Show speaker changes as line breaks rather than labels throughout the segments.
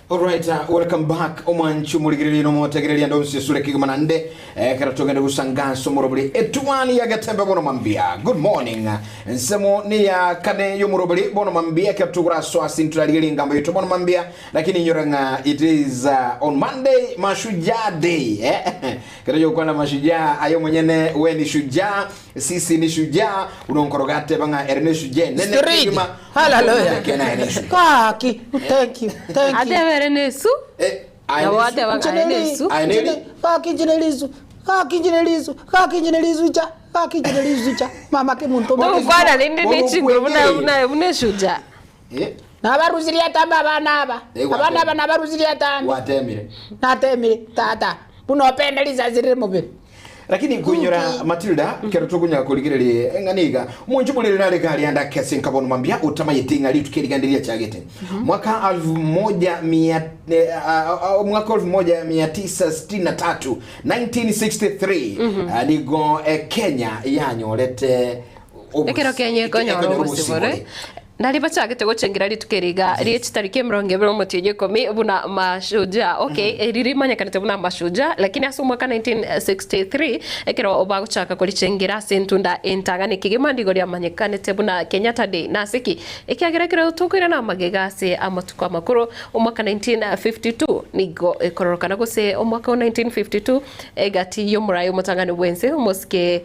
Alright, uh, welcome back omwanchi omorigereria na omotegereria ande onsi esure kegima nande ekero togende gosangasa omorobori etuani ya getembe bono mambia good morning ensemo ni ya kane y'omorobori bono mambia ekero togora ase ntorarigereria engambo yaito bono mambia lakini inyora ng'a it is uh, on Monday mashujaa day eh? kero yokwana mashujaa aye omonyene we ni shujaa sisi ni shujaa buna onkoroga ateba ng'a ere ne shujaa enene
Street.
kegima
Hallelujah.
Kena ere shujaa.
Kaki, thank you, thank you.
Atebe ere nesu.
Eh, aye
Nabo
nesu.
ateba ng'a aye nesu.
Aye neri.
Gaki inche nerisu, gaki inche nerisu, gaki inche nerisu cha, gaki inche nerisu cha. Mama kemonto
Bono
Togokwana rende
Bono
ne chinguru buna
okwegei.
buna buna eshujaa.
Eh,
Nabarusirie atambe abana aba.
Eh,
Abana aba
gwatemire.
nabarusirie atambe.
Gwatemire.
Natemire, tata. Buna opende risasi rire mobere.
Lakini nkoinyora Matilda kero tokonya korigereria eng'ana iga omonche omorere nare gari ande akese nkabono mambia otamayete ng'a rituko eri gande riachagete mwaka alfu moja mia eh, ah, ah, mwaka elfu moja mia tisa sitini na tatu 1963 ah, nigo eh, Kenya yanyorete obos-
Ekero Kenya ekonyora
ekonyora
obosibore
obosibore.
Nari bachagete gochengera rituko eri iga rie chitariki emerongo ebere omotienyi ikomi buna mashujaa. Okay, eri rimanyekanete buna mashujaa, lakini ase omwaka 1963 ekero bagochaka korichengera ase entunda entang'ani kegima nigo riamanyekanete buna Kenyatta Day. Nase ki? Ekiagera ekero tokoirana amagega ase amatuko amakoro, omwaka 1952 nigo ekororokana gose omwaka o 1952 Egati y'omorai omotang'ani bw'ense, omosike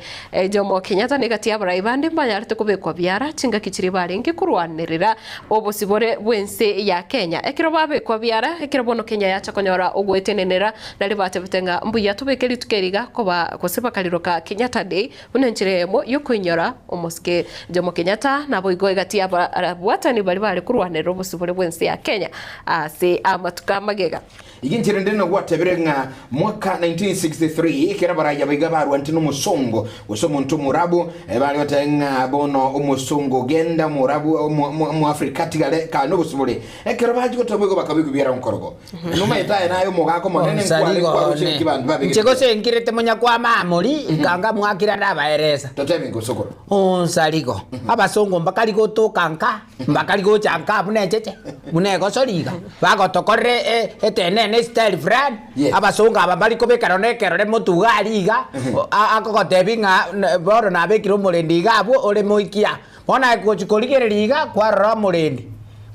Jomo Kenyatta na egati y'abarai bande mbayarete kobekwa biara chingaki chiria barenge korwanerera obosibore bw'ense ya Kenya. Ekero babekwa biara, ekero bono Kenya yacha konyora ogoetenenera, nario batebete ng'a mbuya tobeke rituko eri iga koba gose bakariroka Kenyatta Day buna enchera eyemo y'okoinyora omosike Jomo Kenyatta naboigo egati y'abarabwatani baria bare korwanerera obosibore bw'ense ya Kenya ase amatuko amagega.
Iga inche rende nagwatebire ng'a mwaka 1963 ekero abaraiya baiga barwanete nomosongo gose omonto omorabu eh, bare goteba ng'a bono omosongo genda omorabu omo- omo- omoafrika atigare kare nobosibore ekero bachi goteba igo bakabekwa biara nkorogo nomaete aye naye omogaka omonene nkware nkwaroche naki banto
Inche
babegete
gose nkirete monyakwama amori, nkanga mwakire ndabaeresa.
totebe nkosokoro
Onsarigo, abasongo mbakari gotoka nka. Mbakari gocha nka buna echeche, buna egosori iga, bagotokorera e- e- etenene estyle fulani,
Yes.
abasongo aba mbari kobeka nonya ekerore motwe iga aria iga, o- a- akogotebi ng'a n- bono nabekire omorendi iga abwo ore moikia. Bono aye gochi korigereria iga, kwarora omorendi,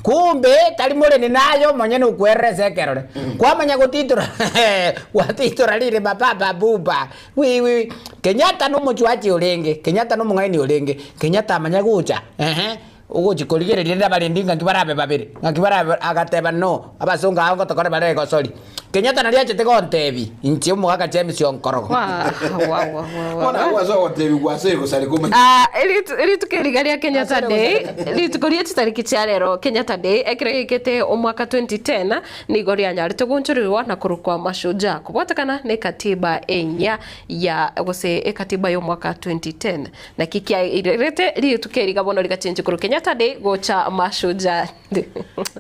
kumbe tari morendi naye omonyene okwerora ase ekerore. Kwamanya gotitora gwatitora ririma papa buba, wi wi Kenyatta na omochwachi orenge, Kenyatta na omong'aini orenge, Kenyatta amanya gocha ehe. Ogochia korigereria rende abarendi ng'aki barabe babere, ng'aki barabe agateba no, abasongo aba ngotokore bare egosori. Kenyatta naria achete gontebia, inche omogaka James Onkorogo.
Wa, wa, wa, wa, wa,
Bono
wa.
agwo ase ogotebiwa ase egosari komanya.
Ah, eritu- rituko eriga ria Kenyatta Day, rituko rie chitariki chia rero Kenyatta Day, ekero yaikete omwaka 2010, nigo rianyarete gonchorerwa na korokwa Mashujaa, kobwatekana na ekatiba enyia ya gose ekatiba y'omwaka 2010. Naki kiairerete rituko eri iga bono rigachenchia korwa Kenyatta Day gocha Mashujaa Day.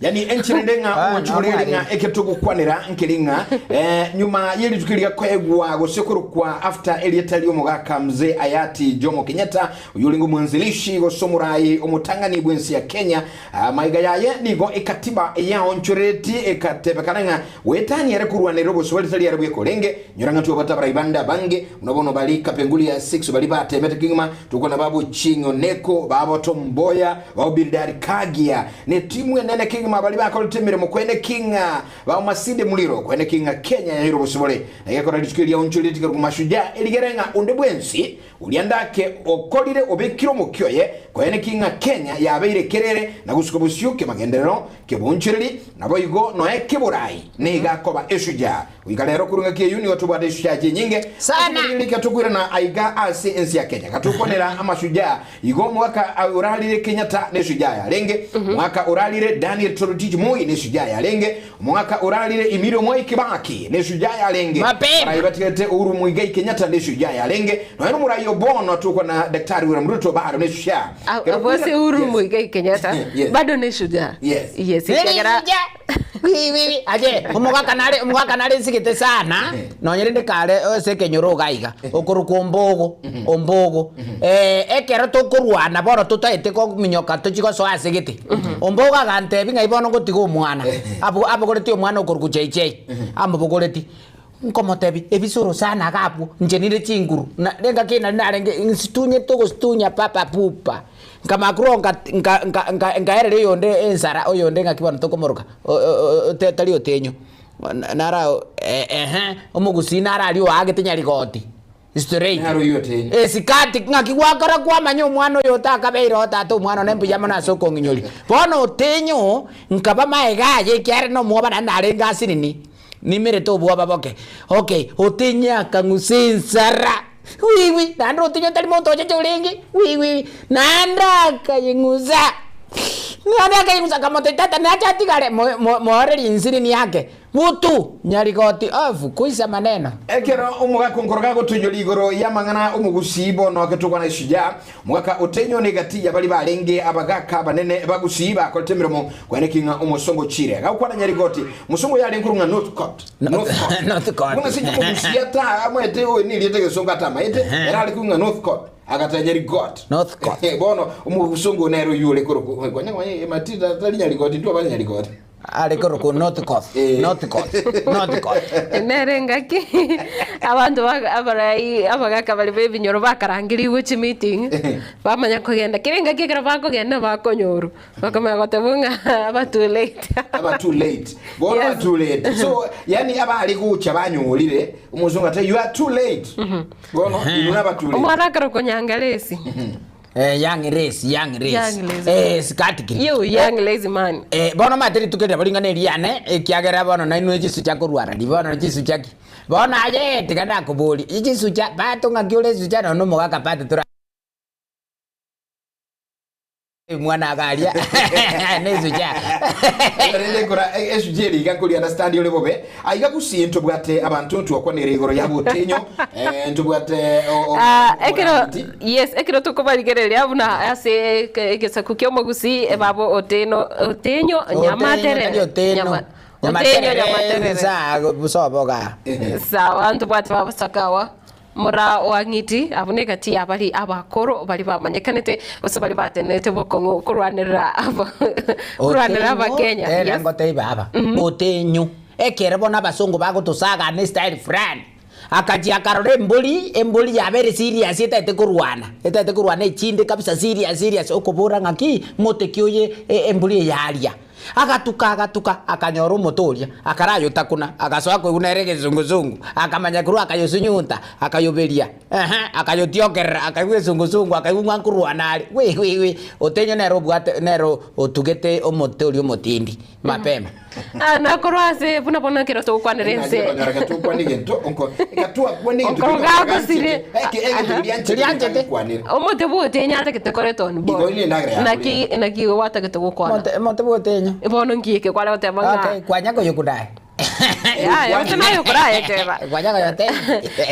Yani enchera ende ng'a
Ah,
omochie oria ere ng'a
nabware.
eke togokwanera nkeri ng'a eh, nyuma y'erituko eria koegwa gose korokwa after erieta ri'omogaka Mzee Hayati Jomo Kenyatta oyio orenge omwanzilishi gose omorai omotang'ani bw'ense ya Kenya ah, maiga yaye nigo ekatiba yaonchorereti ekatebekana ng'a goetania ere korwanerera obosibore tari ere bweka orenge Nyora ng'a twabwate abarai bande abange, buna bono baria Kapenguria 6 baria bateemete kegima, tokwana babo Ochieng' Oneko, babo Tom Mboya, babo Bildad Kagia, na etimu enene kegima baria bakorete emeremo kwene ki ng'a babo Masinde Muliro, kwene ki ng'a Kenya yaeire obosibore. Na gekora rituko eria onchorire tikerokwa Mashujaa, erigere ng'a onde bwensi oria ndake okorire obekire omokia oye, kwene ki ng'a Kenya yabeire ekerere na gosuka bosio kemagenderero kebonchoreri, naboigo noe keborai nigo akoba eshujaa. Goika rero korwa engaki eyio nigo tobwate eshujaa chinyinge
Sana.
ase riika tokoirana aiga ase ense ya Kenya. Gatokwanera amashujaa igo omwaka orarire Kenyatta neshujaa yarenge, omwaka orarire Daniel Toroitich Moi neshujaa yarenge, omwaka orarire Emilio Moi. Mwai Kibaki neshujaa yarenge.
Mapema.
Barai batigete Uhuru Muigai Kenyatta neshujaa yarenge. Nonya nomorai o bono atokwa na Daktari William Ruto bado neshujaa. Kero
Abwase
kwira-
Uhuru
Yes.
Muigai Kenyatta
Yes.
bado ni shujaa.
Yes.
Yes, ekiagera
Wiwiwi aye omogaka nare omogaka nare nsigete sana nonye rende kare ase ekenyoro iga iga okorokwa ombogo ombogo ekero tokorwana bono totaete kominyoka tochie gosoa ase gete ombogo agantebia ng'ai bono ngotiga omwana abo abogoretie omwana okorokwa JJ amobogoretie nkomotebia ebisoro sana iga abwo inche nire chinguru na engaki nari narenge nsitunyete ogositunya papa pupa. Nkamakuru nka nka nka nka nkaerera oyonde ensara oyonde ng'aki bono tokomoroka o- o- o- tari otenyo nara ehe omogusii naro aria oagete nyarigoti straight.
Naro oyio otenyo.
Esikati ng'aki gwakora kwamanya omwana oyo otakabeire oo tata omwana one mbuya mono ase okong'inyoria. Bono otenyo nkaba maega aye ekiagera na omwoba naende narenge asinini. Nimerete obwoba boke. Okay, otinye akang'usa ensara. Wiwi, naende otinye otari monto ocheche orenge. Wiwi, naende akayeng'usa. Naende akayeng'usa akamotebia tata nache atigare mo- mo- moore rinsinini ake. Butu, nyarigoti off, kuisa maneno.
Ekero omogaka onkoroka agotoinyora igoro y'amang'ana omogusii bono agetogwa na Shujaa, Omogaka otenywa negati y'abaria barenge abagaaka abanene ba Gusii bakorete emeremo kweneki ng'a omosongo ochire. Agakwana Nyarigoti, omosongo oyo arenge korwa ng'a Northcott. Northcott.
Northcott.
Buna ase inche Omogusii ata amaete oyo nerieta egesongo atamaete, ere are korwa ng'a Northcott. Agateba Nyarigoti.
Northcott.
Bono omosongo oyo nere oyio ore korokwa konya konya Matilda tari Nyarigoti, intwe abare Nyarigoti.
Are korokwa Northcott.
Eh.
Northcott. Northcott.
Nere engaki abanto ba- abarai abagaka baria ba ebinyoro bakarangerigwe chimeeting, bamanya kogenda. Kera engaki ekero bakogenda bakonyorwa, bakamanya gotebwa ng'a aba too late.
Aba too late. Bono
Yes.
aba too late. So, yani abare gocha banyorire, omosongo ate you are too late. Bono, inwe naba too late.
Omwana akarokwa Nyangaresi.
Eh, young race, young race.
Young race.
Eh, sikati kiri.
You young lazy man.
Eh, bono omanyete rituko eria boring'ana eriane, ekiagera bono nainwe chisucha korwa arari, bono chisucha ki? Bono aye tiga nakoborie, chisucha, bato ng'aki ore esucha nonya na omogaka bato tora mwana iga aria nesucha.
Rende nkora esucha eri iga nkori understand ore bobe Aiga gusii ntobwate abanto ntwakwanere igoro ya botenyo, eh, ntobwate o- o-
Ah, ekero
omorangeti.
yes ekero tokobarigereria buna ase eke- egesaku kia omogusii ebabo oteno otenyo nyamatere
Tari oteno.
Nyama- otenyo nyamaterere
Nyasaa soboga.
sawa ntobwate babosakawa mora wa ng'iti abwo negati ya bari abakoro bari bamanyekanete gose bari batenenete bokong'u korwanerera aba korwanerera abakenya
Tera
yes.
ngotebie baba, otenyo. Ekero bono abasongo bagotosagana estyle fulani, akachia akarora embori, embori yabeire serious etaete korwana, etaete korwana echinde kabisa serious serious, okobora ng'aki, mote ki oye embori eye aria. Agatuka, agatuka, akanyora omote oria, akarayotakuna, agasoa koigwa nere egesungusунgu, akamanya korwa akayosunyunta, akayoberia, ehe, akayotiokerera, akaigwa esungusungu, akaigwa ng'a nkorwana are, wee wee wee, otenyo nere obwate nere otugete omote oria omotindi mapema.
Ah, nakorwa ase buna bono ekero togokwanera ense.
Konyora gatokwana egento onko gatwakwana egento
Onko gagosire.
Eke egento keria
Keria anchete.
kwanire.
Omote bw'otenyo atagete koreta on board.
Igo nendagera ya
Naki naki igo gwatagete gokwana.
Omote omote bw'otenyo.
Bono nki eke kware goteba ng'a
Okay, kwanya koyokudae.
Yaya, gose naye okorayeteba.
Kwanya koyoteba.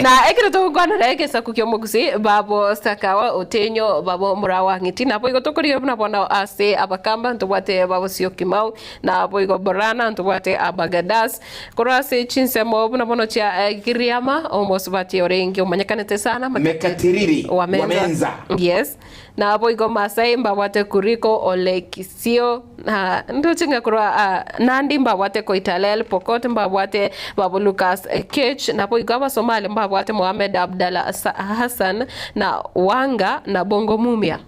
Na ekero togokwanera egesaku ki'omogusii babo Sakawa Otenyo babo Murawa Ng'iti nabo igo tokorigia buna bono ase Abakamba ntobwate babo Syokimau Naboigo Borana ntobwate Abagadas korwa ase chinsemo buna bono chia Giriama, omosubati orenge omanyekanete sana
Mekatiriri
Wamenza.
Wamenza.
Yes. Naboigo Masai mbabwate Kuriko Ole Kisio na ndoche ng'a korwa ah, Nandi mbabwate Koitalel, Pokot mbabwate Babu Lucas Kech, naboigo Abasomali mbabwate Mohamed Abdalla Hassan na Wanga na Bongo Mumia.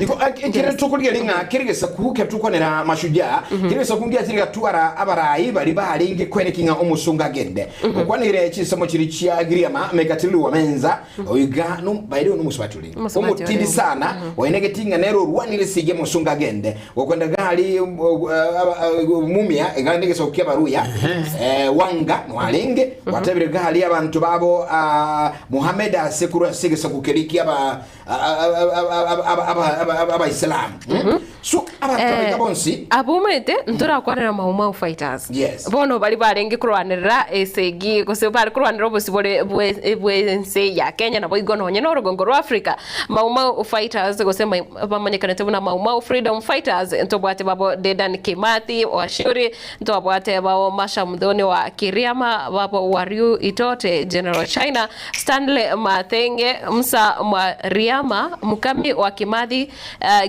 Igo ekere tokorigereria ng'a kere gesaku kere tokwanera mashujaa, kere gesaku ngiachire gatwara abarai baria barenge kweneki ng'a omosongo agende. Okwanire chinsemo chiria chia Giriama mekatiriri wa menza oiga no baire ono omosubati orenge.
Omosubati
Omotindi
orenge.
sana oenegeti ng'a nere orwanire esegi omosongo agende. Gokwenda gari mumia iga negesaku kia abaruya wanga nwarenge gwatebire gari abanto babo Mohamed ase korwa ase egesaku keria kia aba Abaisilamu. So abanto abaika bonsi.
Abwo omanyete ntorakwanera Mau Mau fighters.
Yes.
Bono baria barenge korwanerera esegi gose bare korwanerera obosibore bwe bwense ya Kenya naboigo nonye na orogongo rwa Africa. Mau Mau fighters gose bamanyekanete buna Mau Mau freedom fighters ntobwate babo Dedan Kimathi Wachuri, ntwabwate babo Masha Muthoni wa Kiriama, babo Wariu Itote, General China, Stanley Mathenge, Musa Mwariama, Mukami wa Kimathi,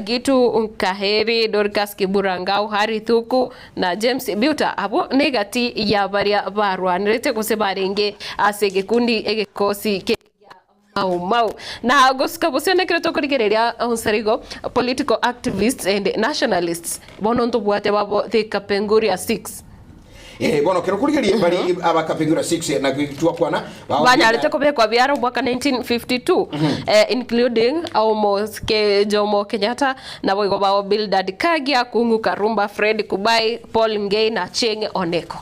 Gitu Kaheri, Dorcas Kibura Ngau, Harry Thuku na James Biuta. Abwo negati ya baria barwanerete gose barenge ase egekundi egekosi kia Mau Mau. Na gosuka bosio nekero tokorigereria onsarigo political activists and nationalists bono ntobwate babo the Kapenguria 6.
Eh, bono kero kurigeria bari aba Kapenguria 6 na twakwana
banyarete kobekwa biara omwaka 1952 eh, including Almost Ke Jomo Kenyatta naboigo bao Bildad Kagia Kung'u Karumba Fred Kubai Paul Ngei na Chieng' Oneko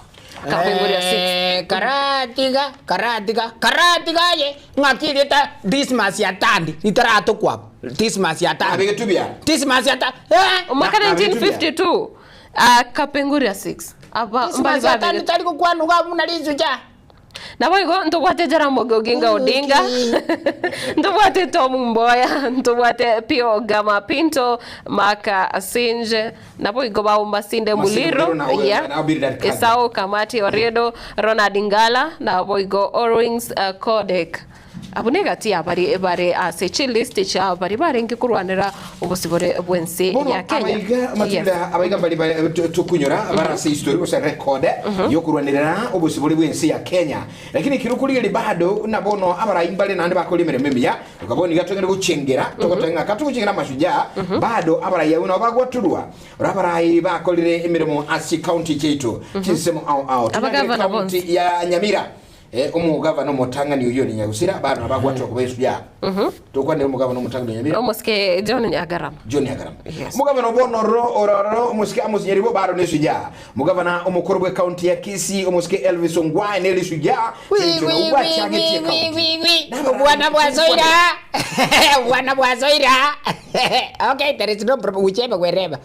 Kapenguria 6.
Eh, karatiga karatiga karatiga aye ng'aki erieta Dismas ya Tandi ritaratokwa abwo Dismas ya Tandi
Abegetwe biara.
Dismas ya Tandi eh
Omwaka
Na- na
1952 ah, Kapenguria 6 aba mbari
Dismas ya Tandi
babegete
tari gokwana iga buna risucha
Naboigo ntobwate Jaramogi Oginga Odinga, ntobwate Tom Mboya, ntobwate Pio Gama Pinto, Mark Asinje, naboigo bao Masinde
Masinde
Muliro,
Muliro na-
yeah,
na Bildad Kagwe.
Esau Kamati Oriedo, Ronald Ngala, naboigo Orwings Kodek. Abwo negati yabari bare ase chilist chia bari barenge korwanera obosibore bwense
Bono
ya Kenya.
abaiga
Yes.
Matilda abaiga mbari ba- tukunyora barase history gose record yokurwanirira obosibore bwense ya Kenya lakini kiro kurigeri bado na bono abarai mbare naende bakora emeremo emiya okabona iga togende gochengera togoteba ng'a katogochengera amashujaa bado abarai abwo nabo bagwaturwa ora abarai bakorire emeremo ase county chiaito chinsemo ao ao Tonyagere
Abagavana
county
bonsi.
ya Nyamira Eh, omogavana omotang'ani oyio ni Nyagusira bado nabagwaturwa koba eshujaa tokwanera omogavana omotang'ani o Nyamira
Omosike John Nyagarama.
John Nyagarama.
Yes.
Omogavana obono ororo ororo omosike Amos Nyaribo bado ne shujaa. Omogavana omokoro bwe county ya Kisii omosike Elvis Ongwae nere shujaa.
Wi, wi, wi, wi, wi, wi, wi. Obwana bwasoira obwana bwasoira okay there is no problem whichever wherever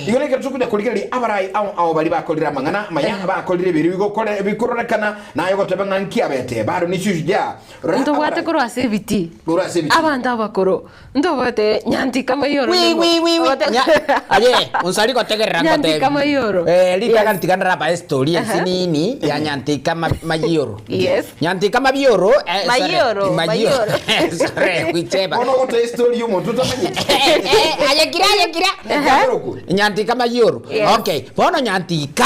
Igo nekero tokonya korigereria abarai ao ao baria bakorire amang'ana amaya bakorire ebiro bigokore bikororekana naye ogoteba ng'a nki abete bado ne shujaa. Rora
Ntobwate
abarai-
korwa ase ebitii.
Korwa ase ebitii.
Abanto abakoro. Ntobwate nyantika mayoro.
Wi, wi, wi, wi.
Ogote-
Nya- aye onsari gotegerera
Nyantika mayoro.
Eh, ritaga
Yes.
ntiga ndaraba estory ensinini ya nyantika mayoro
Yes.
nyantika mabioro eh, sorry.
Mayoro,
mayoro
mayoro.
sorry wicheba
Bono ogotoa estory ya omonto otamanyeti.
Eh, eh, aye kira aye kira
Nyaroku.
nyantika mayoro
Yes.
okay bono nyantika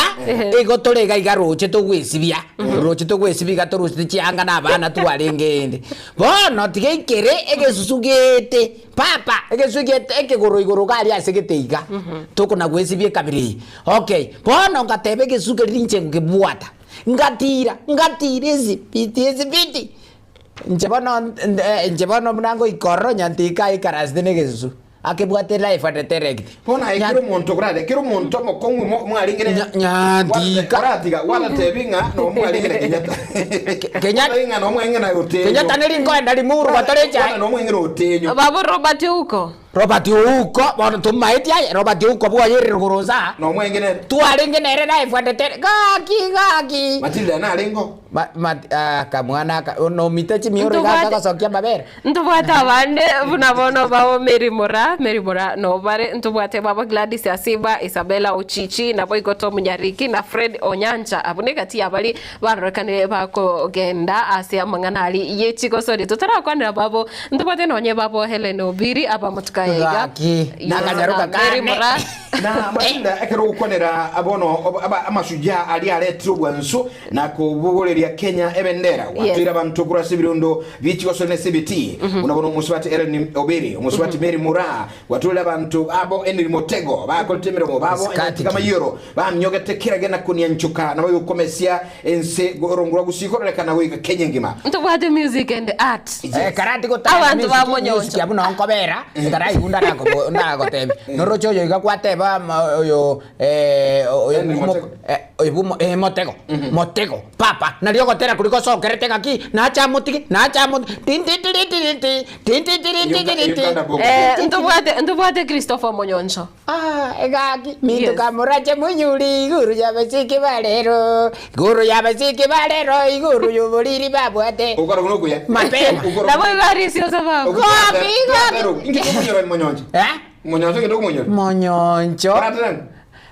igo tore iga iga roche togwesibia roche togwesibia iga torusie chianga na abana twarenge ende bono tiga ikere egesusu gete papa egesusu gete ekegoro igoro iga aria ase gete iga tokona gwesibia ekabira eye okay bono ngateba egesusu keria ninche nkebwata ngatira ngatira esipiti esipiti Inche bono inche bono buna ngoika ororo nyantika aikarasete na egesusu akebwate life and direct.
Bono aye kera omonto korare kera omonto omokong'u mo- mwarenge
Nya- nyantika.
Oratiga gwatatebi ng'a no mwarenge na Kenyatta.
Kenyatta-
Gwatatebi ng'a no mwarenge na Otenyo.
Kenyatta neri nkoenda Limuru gotore echae.
Bono no mwarenge na Otenyo.
Babu Robert Ouko.
Robert Ouko bono tomaeti aye Robert Ouko bwoyerire korwa inse aa.
No mwarenge nere.
Twarenge nere life and direct gaki gaki.
Matilda narengo.
Ma, ma, ah, kamwana aka nomite chimioro iga
Ntobwate-
akagosokia amabere.
Ntobwate abande buna bono babo Mary Moraa, Mary Moraa nobare, ntobwate babo Gladys Asiba, Isabella Ochichi, naboigo Tom Nyariki na Fred Onyancha. Abwo negati y'abari barorekanire bakogenda ase amang'ana aria ye chigosori. Totarakwanera babo, ntobwate nonye babo Hellen Obiri abamotuka aya iga.
Gaki,
Yes,
nakanyaroka
na Mary
kane.
Moraa.
Na Matilda ekero ogokwanera bono amashujaa aria aretire obwansu na kobogoreria Kenya ebendera, gwatoire abanto korwa ase ebirondo bie chigosori na ase ebitii, buna bono omosubati Ellen Obiri, omosubati Mary Moraa, gwatoire abanto abo Henry Motego, bakorete emeremo babo
Skati
Nyantika Mayoro, bamiogete kerage na konianchoka, nabo gokomesia ense orongo rwa gusii kororekana goika Kenya engima.
Ntobwate music and art.
Eh, karati gotanga
Abanto
music-
ba monyoncho.
music abwo noo nkobera, ekero aigunda nakobo- nagotebia. Noroche oyo iga kwateba ama oyo eh, oyo
Henry
omo-
Motego.
eh. Oyo bwo eh, motego motego papa nario ogotera koria gosokerete ng'aki nache amotige nache amotige tintintirintirinti tintintirintirinti
Uganda bongo.
Eh, ntobwate ntobwate Christopher Monyoncho.
Ah, egaki minto
Yes.
kamorache monyuri iguru y'abasike barero iguru y'abasike barero iguru y'oboriri babwate
Okora kuno kuya.
Mapema.
Nabo iga sababu.
Gopi, gopi.
Inki kumonyora monyoncho.
Eh?
Monyoncho kendo kumonyora.
Monyoncho
Oratera.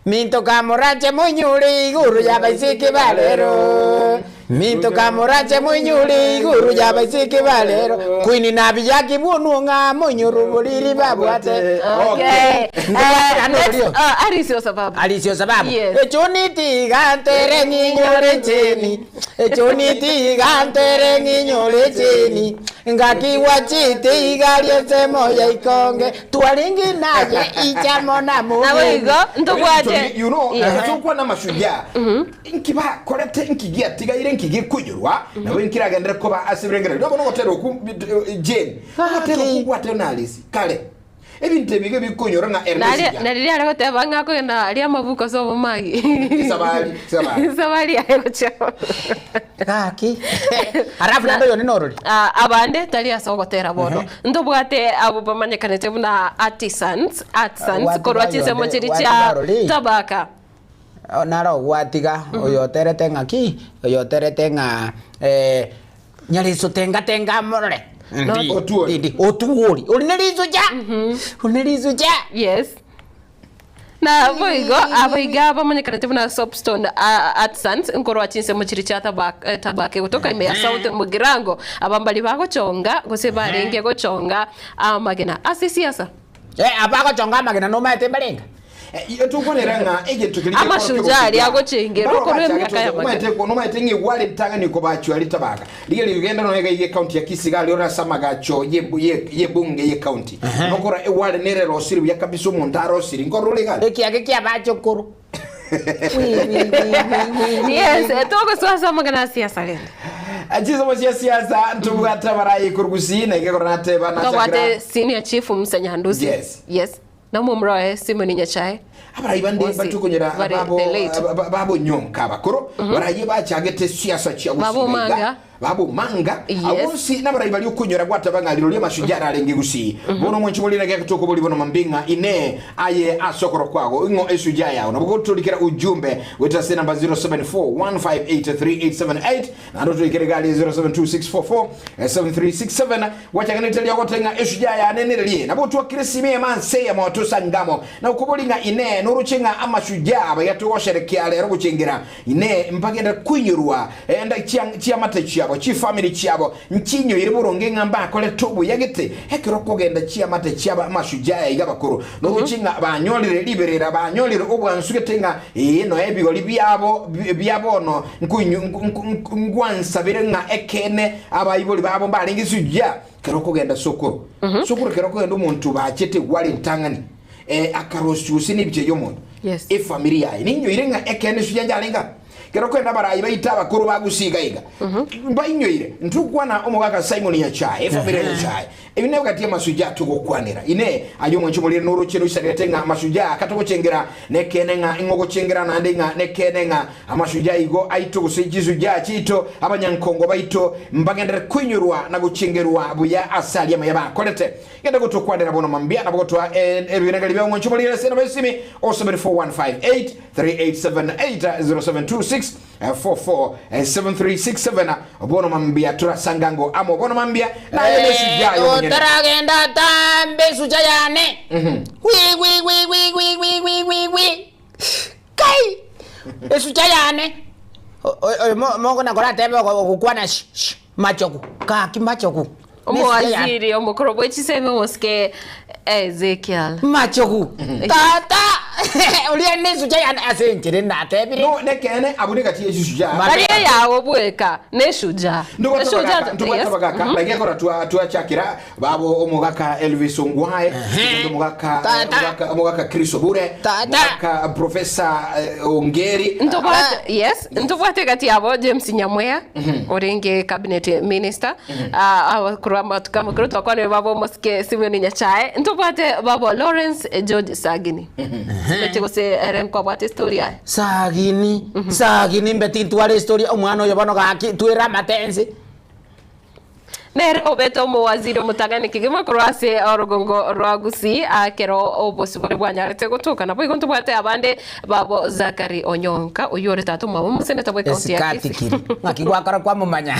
Minto kamorache munyuri iguru y'abaiseke barero Minto kamorache munyuri iguru y'abaiseke barero Queen nabiyaki bwonwo ng'a munyuru boriri babwate
Okay.
Ndobwate nano
Next,
orio.
Arisio sababu.
Alisio sababu
Yes.
Echonitigantere ng'inyore cheni Echonitigantere ng'inyore cheni Ngakiwa chite igarie ensemo ya ikonge Twaringi naye ichamo na
Nabo
mugeni
igo ntobwate.
You know,
Yes.
tukwa na mashujaa. Nkiba korete nkigia tigaire nkigikunyurwa nawe nkiragendere koba asibirengere. Ndobo nogotera oku Jane. Ogotera
Gaki.
oku gwate na Alice. Kale. Ebintu ebige bikunyura nga
Nari
Ernest.
nari ari goteba ng'a kogenda aria amabuko ase obomagi.
Isabari, isabari.
Isabari aye gochia.
Gaki. Alafu nando yone norori.
Ah, abande tari ase ogotera bono ntobwate abo bamanyekanete buna artisans artisans
Watiga
korwa chinsemo
yonde,
chiri
watiga
chia
rori.
tabaka
Naro gwatiga oyo oterete ng'aki oyo oterete ng'a eh, nyariso tenga tenga morore. Ndi,
Otuori.
ndi, Otuori. Ori ne risucha. Ori ne risucha.
Yes. Na boigo abaiga bamanyekanete buna soapstone artisans nkorwa chinsemo chiri chia tabaka, eh, tabaka gotoka ime ya south mugirango abambali bagochonga gose barenge gochonga amagena ase siasa
Eh, abagochonga amagena nomaete mbarenga.
Tukwanera ng'a egintu kiri
Amashujaa aria agochengerwa korwa emiaka ya magana.
nomaete ng'igware ntang'ani kobachwa ritabaka riga rigenda noega iye county ya Kisii ora samagacho ye ye ye bunge ye county nokora ewale nere rosiri buya kabisa omonto arosiri nkorora igare
Ekiage kia bachokoro.
Yes, togoswasa amagena ase siasa rende.
Chisomo cia siasa ntubwate barayi kurugusi na igekora nateba
Tobwate senior chief Musa Nyandusi.
Yes.
Yes. Namo mroe Simon Nyachae.
Abarayi bande
Bosi,
batukunyera
bare
babo
the late.
babo nyonka bakuru barayi bachagete siasa chia
Babo
gusiga
manga.
iga. Babo manga
Yes.
abonsi nabarayi bali okunyora gwata bang'aliro ria mashujaa arenge gusi bono mwenchi bolina gya kutuko boli bono mambinga ine aye asokoro kwago ing'o esujaa yao nabo kutulikira ujumbe weta se namba 0741583878 nando tulikire gali 0726447367 wachaganitelia gotenga esujaa ya nenererie nabo twakire sime manse ya moto sangamo na ukubolinga ine nuruchinga amashujaa bayatugosherekea lero guchingira ine mpagenda kwinyurwa enda chiamate chiabo chifamily chiabo nchinyoire burungi ng'amba akore tubu yagete ekero kogenda chiamate chiabo amashujaa iga bakuru nuruchinga banyorire liberera banyorire obwansugete ng'a ee no ebigori biabo biabono ngwansabire ng'a ekene abaibori babo mbarenge sujaa kero kogenda sokoro sokoro kero kogenda omonto bachete gware ntang'ani akarosiusi nebiche yomonto
Yes.
efamily yaye ninyoire ng'a ekene suja njarenga kero kwenda barayi baita abakuru bagusiga iga bainyoire ntukwana omogaka Simon Nyachae efamily ya Nyachae ebi nebo kati amashujaa tugokwanera ine ayo mwenchi mulire n'orukino isarete ng'a amashujaa katugochengera nekene ng'a ing'ogochengera nande ng'a nekene ng'a amashujaa igo aito gose chisujaa chito abanyankongo baito mbagendere kwinyurwa na guchengerwa buya asali amaya bakorete genda gutokwanera bono mambia nabo gotwa ebirengali bya mwenchi mulire sena besimi 074158 3878 0726 44 7367 bono mambia turasangango amo bono mambia naye nesujaa yo mwenyene
Otaragenda tambe sucha yane. Wi wi wi wi wi wi wi wi wi. Kai. Esucha yane. Oyo moko nakora tebe gukwana sh sh machoku. Kaki machoku.
Omowaziri omukuru bw'ekiseme omosike Ezekiel.
Machoku. Tata. Ulia ne sucha yane ase natebire.
No nekene abune kati yeshujaa
Baria yawo bweka neshujaa. Eshujaa-
ndugwata bagaka nagekora twachakira babo omogaka Elvis Ongwae omogaka
Tata.
omogaka Chris Obure
Tata.
omogaka Professor Ongeri
Ntobwate yes, ntobwate kati yabo James Nyamweya orenge cabinet minister abakurwa amatuko amakuru twakwanire babo omosike Simon Nyachae ntobwate babo Lawrence George Sagini. Ndoche gose ere nkwabwate estory yaye.
Sagini, sagini mbe tintware estory omwana oyo bono gaki twere amatense.
Nere obete omowaziri omotang'ani kegima korwa ase orogongo rwa Gusii ekero obosibore bwanyarete gotoka. Naboigo ntobwate abande babo Zachary Onyonka oyio ore tata omwabo omoseneta bw'ecounty ya
Esikati
Kisii.
kiri. Ng'aki gwakora kwamomanya.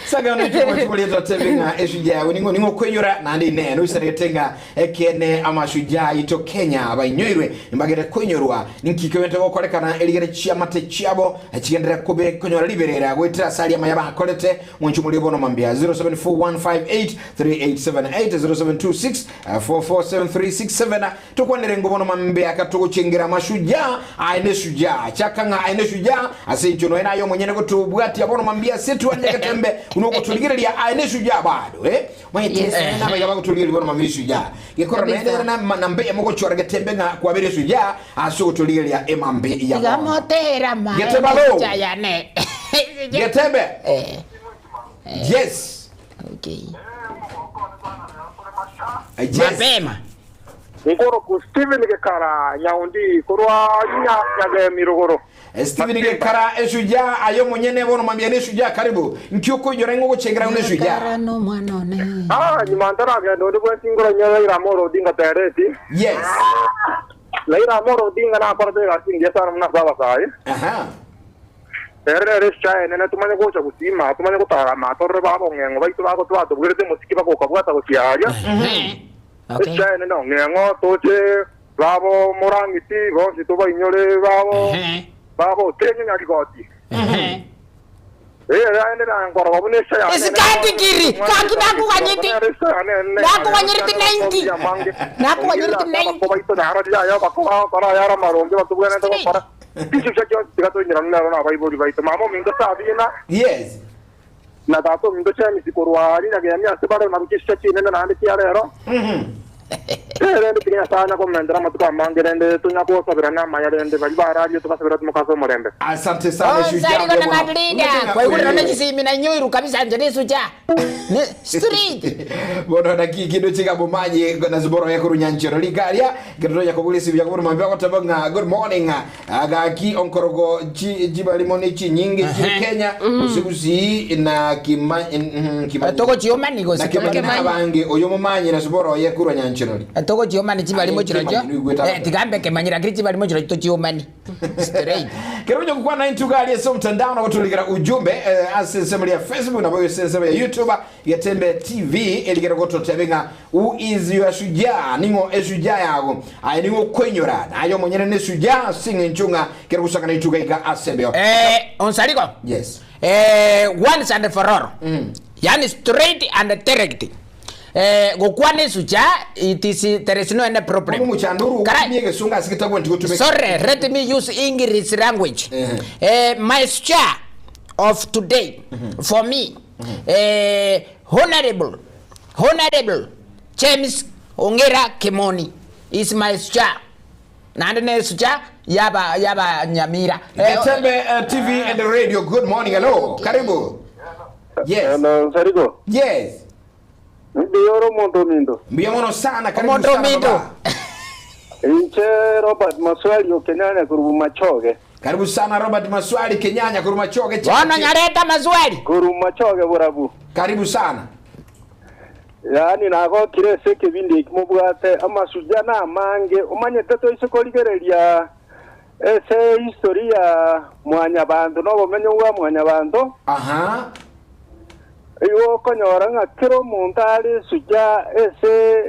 Saka ono chimochiboria totebe ng'a eshujaa yago ning'o ning'o okoinyora naende inee noisaregete ng'a ekeene amashujaa aito Kenya bainyoirwe mbagere koinyorwa ninki kegente gokorekana erigere chiamate chiabo chigenderere kobe konyora riberera goetera ase aria amaya bakorete mwancho morie bono mambia 0741583878 0726447367 Tokwanere ng'o bono mambia akatogochengera amashujaa aye neshujaa chaka ng'a aye neshujaa ase enchwe noe naye omonyene gotobwatia bono mambia ase etuani y'egetembe buna ogotorigereria aye neshujaa bado eh maete
Yes.
eh, nabaiga bagotorigereria bono mambia eshujaa gekora
Kabisa.
naende ere na namba eyemo gochora getembe ng'a kwabere eshujaa ase ogotorigereria emambe ya
Tiga
bono
motera mae
Getembe alo.
chayane.
Getembe
Eh,
yes
okay.
Yes.
Mapema.
Nkoroku Stephen Gekara Nyaundi korwa Nyagemi rogoro.
Stephen Gekara eshujaa aye omonyene bono mambia ne eshujaa karibu nki okoinyora ng'a ogochengera ng'a eshujaa.
Gekara nomwana one.
Ah, nyuma ntaragenda onde bwensi nkoro Raila Amolo Odinga tereti.
Yes.
Raila Amolo Odinga nakorete egasi engiya sana buna ase abasae.
Aha.
Ere nere eshujaa enene tumanye gocha gosima, tumanye gotara amato rore baba ong'eng'o baito bagotwatobwerete omosiki bagokabwata gochia aria.
Okay.
Eshujaa enene ong'eng'o toche babo Morang'iti bonsi tobainyore babo babo Otenyo Nyarigoti. Eh, aende na nkorogo buna eshujaa yane enene
Esikati kiri, kaki nakuganyeti. Nakuganyerete 90. Nakuganyerete 90.
Bako baito naro yaya bako bakora yara maronge batubwanete gokora. Tichucha chionsi tiga toinyerana nero na abaibori baito. Mama ominto Sabina
Yes.
na tata ominto Chemisi korwa aria Nyagemi ase bare nabo chichucha chinene naende chia rero. Eh, rende tiga Nyasaye anya komentera amatuko amange rende tonya gosabera na amaya rende bari bararie tobasabera timokase omorembe.
Asante sana shujaa.
Onsarigo na
Bono.
madrida. Kwa hivyo naona chisimi na nyoiru kabisa nje nesucha. Ne street.
Bono naki kindu chigabomanyi na ziboro ya kurunyanchero ligaria kendo yakobulisi bya kubona mambia goteba ng'a good morning agaki onkorogo chi jibalimo ni chinyinge chiri Kenya usigusi na kima kima
Toko chiomani go
na kimani
Kimanyi.
abange oyo mumanyi na ziboro ya kurunyanchero
Toko chiomani chibalimo
Aye,
chiro
Kimanyi, niigweta.
Eh tigambe kemanyira kiri chibalimo chiro to chiomani. Straight.
Karibu kukwana na intugali ya mtandao na kutuligera ujumbe eh, ase nsemo ya Facebook na boyo nsemo ya YouTube Getembe TV eligera gototebenga who is your shujaa ningo eshujaa yago aye ningo kwenyora nayo monyene ne shujaa singe nchunga kero kusaka na ituga ika asembeo
Eh onsarigo.
yes
Eh once and for all. Yani straight and direct. Eh gokwana esucha it is there is no any problem.
Omo muchanduru
Kara-
utumie gesunga asikitagwa ndiko
Sorry, let me use English language. My chair of today, for me, Honorable, Honorable James Ongera Kimoni is my chair. Nandi ne chair yaba yaba Nyamira.
Getembe TV and radio good morning hello karibu yes
Hello, Sariko.
yes
Ndiyoro omonto ominto.
mbia mono sana karibu
Omonto
sana
ominto.
baba.
Inche Robert Maswali okenyanya koru Machoge.
Karibu sana Robert Maswali Kenyanya kuruma choge cha.
Bono nyareta maswali.
Koru Machoge borabu.
Karibu sana.
Yaani nagokire ase ekebindi eki mobwate amasuja na amange omanyete toise korigereria ase history ya mwanyabanto na obomenyo bwa mwanyabanto
Aha.
igo okonyora ng'a kera omonto are esuja ase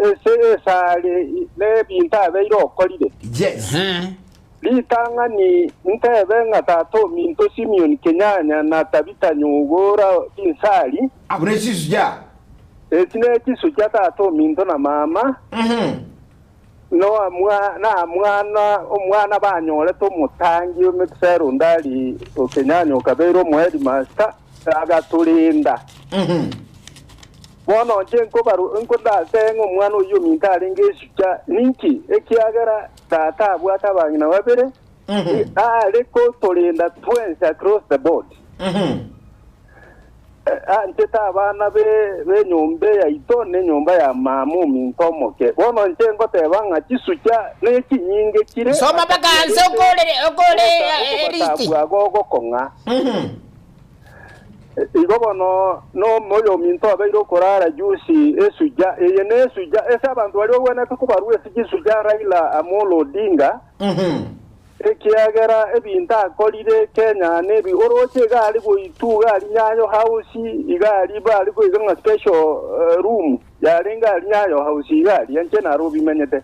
ase esare na ebinto abeire okorire
Yes.
ritang'ani ntebe ng'a tata ominto Simeon Kenyanya na Tabitha Nyugora Binsari
Abune shisuja.
eki na ekisuja tata ominto na mama no amwa na mwana omwana banyorete omotangi omekisera ondari okenyanya okabeire omoheadmaster agaturinda bono nche nkobaru nkodate ng'a omwana oywo ominto arenge esucha ninki ekiagera tata abwate abang'ina babere are kotorinda twensi across the board. Anchete abana b'enyomba yaito na enyomba ya mama ominto omoke. Bono inche ngoteba ng'a chisucha nechinyinge chire,
Soma mpaka anse okore okore elisti.
ogotabua gogokong'a. Igo bono noyominto obeire okorara jusi esuja eye nesuja ase abanto baria ogwenerete kobarua ase chisuja Raila Amolo Odinga. Ekiagera ebinto akorire Kenya nebi oroche iga are goitwa iga aria Nyayo House iga aria bare koiga ng'a special room yarenge aria Nyayo House iga aria inche naro obimenyete.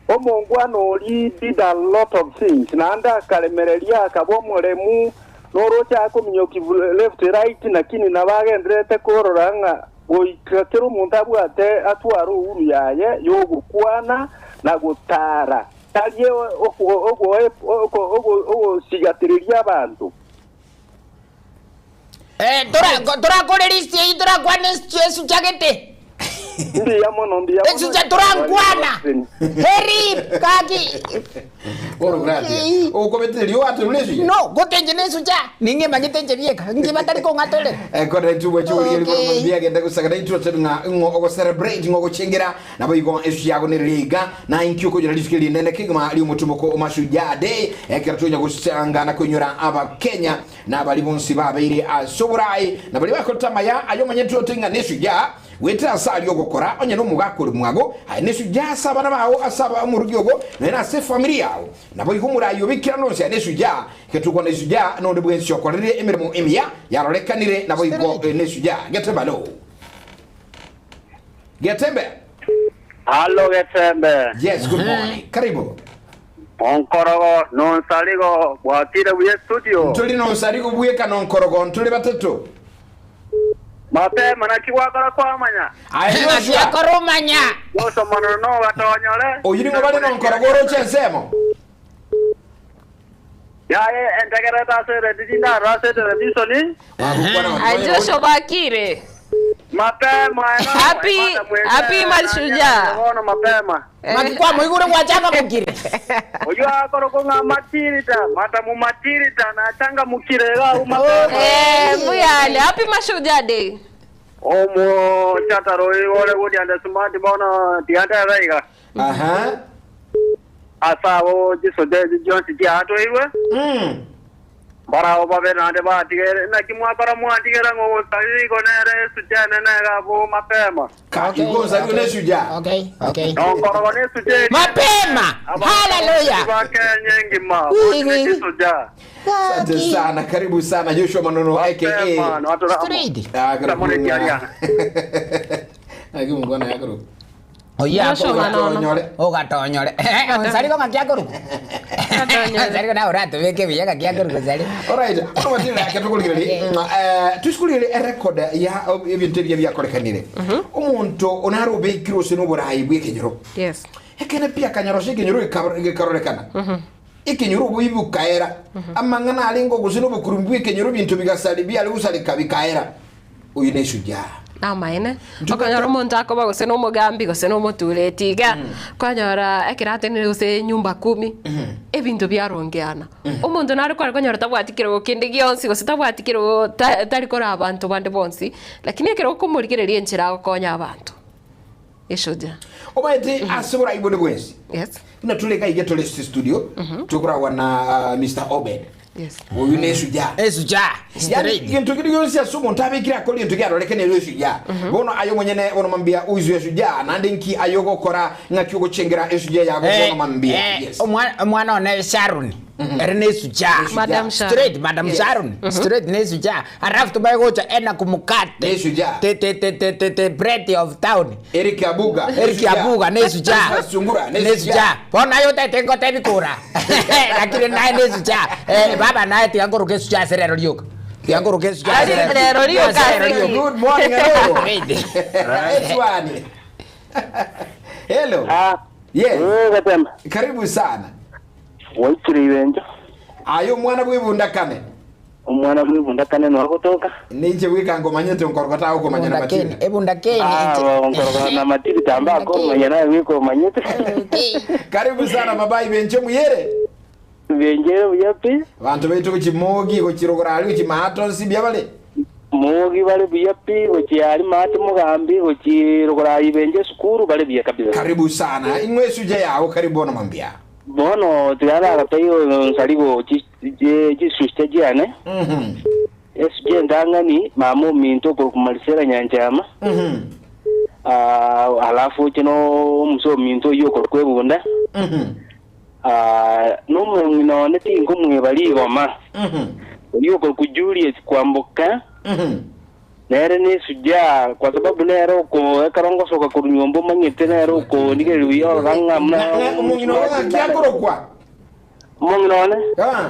Omongwana oria did a lot of things naende akaremereria akaba omoremu noroche akominyokia left right lakini nabo agendererete korora ng'a goika kera omonto abwate atware uhuru yaye yogokwana na gotaara. Tari ogosigatereria abanto.
Torakore list eyio torakwane esucha gete.
Mbuya mono, mbuya mono.
Esucha torankwana. Heri gaki.
Bono gratia. Okobetereria oaterure esucha?
No, gotenche na esucha. Ning'e manyete inche bieka. Inche batari kong'atorera.
Ekore tubwe chiburia okay. Bono biagenda gusagana itwe ng'a ng'o ogo celebrate ng'o gochengera Naboigo ensusu yago nerire iga, na inki okonyora rituko eri rinene kegima ri'omotumoko o Mashujaa Day, ekero tonya gosanga na koinyora Abakenya na baria bonsi babeire ase oborai, na baria bakorete amaya aye omanyete ote ng'a neshujaa goetera ase aria ogokora, onye nomogaka ore mwago, aye neshujaa ase abana bao, ase omorugi ogo, nonya nase efamiri yao. Naboigo omorai obe kera nonsi aye neshujaa, egetugwa neshujaa, nonde bwensi okorire emeremo emiya yarorekanire, naboigo neshujaa. Getebalo. Getembe.
Halo Getembe.
Yes, good morning. Karibu.
Onkorogo nonsarigo bwatire buya studio.
Nturi nonsarigo bweka nonkorogo nturi batato.
Mapema naki gwakora kwamanya.
Aye
Naki
Joshua.
akora omanya.
Joshua mono no gatonyore.
Oyu nigo bare nonkorogo oroche ensemo.
Yaye entegerete ase eredi tindaro ase etelevishoni.
Aye Joshua bakire.
Mapema eno.
Happy- happy Mashujaa.
Bono mapema.
Maki kwamoigure gwachanga mokire.
Oyo akorokwa ng'a matirita, matamu matirita nachanga mukire iga agwo mapema.
Eh, mbuyane. Happy Mashujaa Day.
Omo chataro oyo ore godianda smart bono tiantebe iga.
Aha.
Ase abo chisoja echi chionsi chiatoirwe, mbarabwo babe naende batigere. Naki mwakora mwantigera ng'a ogosarigwa igo nere esucha enene iga abwo mapema.
Ka igo nsarigwe nesuja.
Okay, okay.
Nonkorogo nesucha eria
Mapema. Hallelujah.
ba Kenya engima bonsi ne chisuja.
Asante sana, karibu sana Joshua Manono aka.
Mapema, nwatora amo.
Straight.
Ah, karibu.
Samone Kiariana.
Aki mungwana yakoro.
Oye
Joshua Manono.
Gatonyore.
ogatonyore. Onsarigo ng'aki akorokwa.
Gatonyore.
Onsarigo nawe oratobeke buya ng'aki akorokwa onsarigo.
Alright, ono matira yake tukuligereri. Eh, tusikulire a record ya ebintu ebia biakorekanire. Omonto onarobekire ose noborai bw'ekenyoro.
Yes.
Ekene pi akanyarosha ekenyoro gekarorekana. Ekenyoro oboibi bokaera. Amang'ana arenge ogose nobokurumi bw'ekenyoro ebinto bigasari biare gosareka bikaera. Oyo neshujaa.
Namaene okonyora omonto akoba gose na omogambi gose na omotureti iga kwanyora ekero atenire gose nyumba kumi ebinto biarongeana omonto nare kware konyora tabwati kerogo kende gionsi gose tabwati kerogo ta tari koraa abanto bande bonsi lakini ekero okomorigereria enchera agokonya abanto eshujaa.
Omanyete ase borai bonde bwensi
Yes.
buna tore iga iga tore ase studio tokoragwa na Mister Obed
Yes.
oyo ne eshujaa
Eshujaa.
Yani
Straight.
gento kende gionsi ase omonto abekire akore gento kiaroreke nere eshujaa bono aye omonyene bono mambia oizwe eshujaa naende nki aye ogokora ng'aki ogochengera eshujaa yago bono mambia yes
Omwana omwana one Sharon ere ne eshujaa.
Madam Sharon.
Straight Madam
Yes.
Sharon. Straight ne eshujaa. Alafu tumaye gocha ena kumukate.
Ne eshujaa.
Te te te te te te bread of town.
Eric Abuga.
Eric Abuga ne eshujaa.
Sungura ne
Ne eshujaa. Bono aye otaete ngotebi kura. Lakini naye ne eshujaa. Eh, baba naye tiga nkoroka eshujaa ase rero rioka. Tiga nkoroka eshujaa ase
Ase rero rioka,
Ase rero
ase
rioka.
Good morning, hello.
Great.
Etwani. Hello.
Ah.
Yes.
Eh, Gatemba.
Karibu sana.
Waikire ibenjo.
Aye omwana bw'ebundakane.
Omwana bw'ebundakane noagotoka.
Ninche bweka ngomanyete nkoroka tagokomanya na
Ebunda keni,
Matilda.
ebunda keni.
Ah, nkoroka na Matilda tamba akomanya naye bweka omanyete.
Okay.
Karibu sana baba ibenche muyere.
Benje buya pi.
Bantu baitu gochimogi gochirogora ari gochimato nsi bia bale.
Mogi bare buya pi, gochia aria maate mogambi, gochia rogoro aria ibenche esukuru, bare buya kabisa.
Karibu sana. Ing'we esujaa yao karibu bono mambia.
Bono tiga nagotebie onsarigo chisucha chiane, esucha entang'ani, mama ominto okorokwa Marisela Nyanchama, alafu oche nomosa ominto oyio okorokwa Ebunda, na omong'ina one tinkomweba rigoma, oyio okorokwa Juliet Kwamboka, Nere nesujaa, kwa sababu nere oko ekero ngosoka korwa nyomba omanyete nere okonigereria buya orora ng'a buna
Omong'ina oyo ng'aki akorokwa?
Omong'ina one
Ah,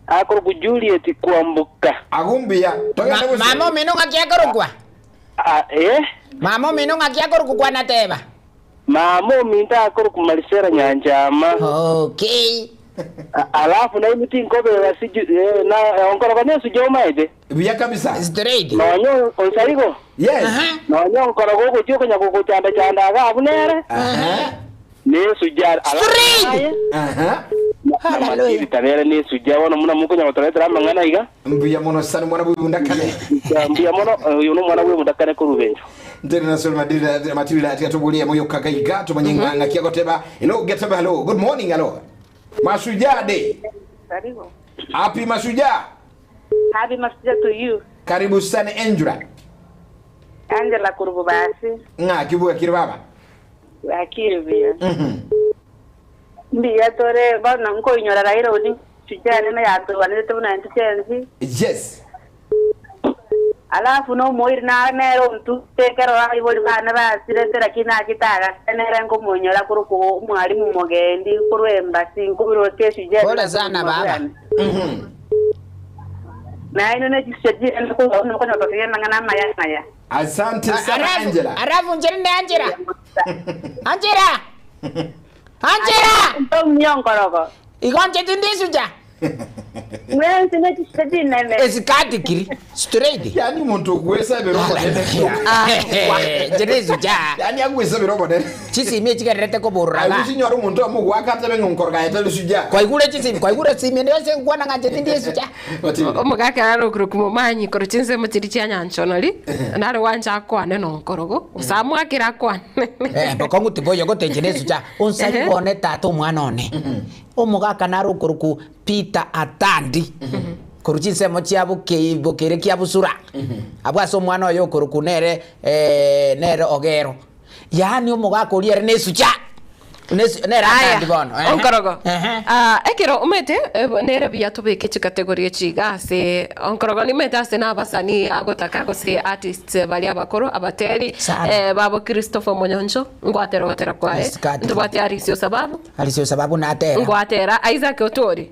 akorokwa Juliet Kwamboka.
Agwo mbuya. Togende
Ma-
gose?
Mama omino ng'aki akorokwa?
Ah, eh?
Mama omino ng'aki akorokwa kwanateba?
Mama ominto akorokwa Marisela Nyanchama.
Okay.
Alafu nainwe tinkobera siju eh, na onkoroka nesuja omaete.
Buya kabisa.
Straight.
Nonya onsarigo.
Yes.
Aha.
Nonya onkoroka ogochia okonya gogochanda chanda iga abwo nere.
Aha.
Nesuja alafu
Straight.
naye
Aha.
na
Hallelujah.
Matiri tabere nesuja bono muna mokonya gotoretera amang'ana iga.
Mbuya mono sana mwana bw'ebunda kane.
Mbuya mono oyo nomwana bw'ebunda kane korwa Benjo.
Ntene na Sol Matilda Matilda tika tubulie moyo kagaiga tumanye ng'anga kia goteba. Hello geteba hello. Good morning hello. Mashujaa day.
Karibu.
Happy Mashujaa.
Happy Mashujaa to you.
Karibu sana Angela.
Angela Kurububasi.
Ng'aki bwakire baba.
Bwakire buya.
Mhm.
Mbuya tore bono nkoinyora Raila Odinga Shujaa nene yatorwanerete buna intwe chensi.
Yes.
Alafu nomoiri nare nere ontute ekero abaibori bane basirete lakini nachete agase nere nkomoinyora korwa omwalimu mogendi korwa embassy nkobiroka eshujaa ere
Pole sana
obogima
baba.
bwane. Nainwe ne chisucha chiane korwa abwo nokonya gototebi amang'ana amaya amaya.
Asante sana
Arafu,
Angela.
arafu nchera ne Angela. Angela. Angela.
Ntomia onkorogo.
Igo nche tindi esucha.
Mwensi ne chisucha chinene.
Esikati kiri straight.
Yani omonto ogwesabera omonene.
Nche ne esucha.
Yani agwesabera omonene.
Chisimi echigererete koborora
Aye
iga.
chinyore omonto amogwaka atebe ng'a onkorogo aye tari suja.
Kwaigure chisimi, kwaigure esimi ende yonsi enkwana ng'a nche tindi esucha.
Matilda.
Omogaka nare okorokwa Momanyi korwa chinsemo chiria chia Nyanchonori, nare gwancha akwane na onkorogo, gose amwakere akwane.
Eh, bokong'u tiboiyo gotenchera esucha. Onsari
Ehe.
bone tata omwana one. Omogaka nare okorokwa Peter Atandi. Korwa chinsemo chia Bokei Bokere kia Busura. Abwo ase omwana oye okorokwa nere eh, nere Ogero. Yaani omogaka oria ere nesucha. Nesu nere
Aya,
Atandi bono. Ehe.
onkorogo.
Ehe.
Ah, ekero omanyete eh, nere buya tobeke chikategori echi iga ase onkorogo nimanyete ase na abasanii agotaka gose artists baria abakoro abateri
Sana.
eh, babo Christopher Monyoncho ngwatera ogotera kwaye
Yes, kati.
ntobwate Arisio Sababu
Arisio Sababu natera.
ngwatera Isaac Otwori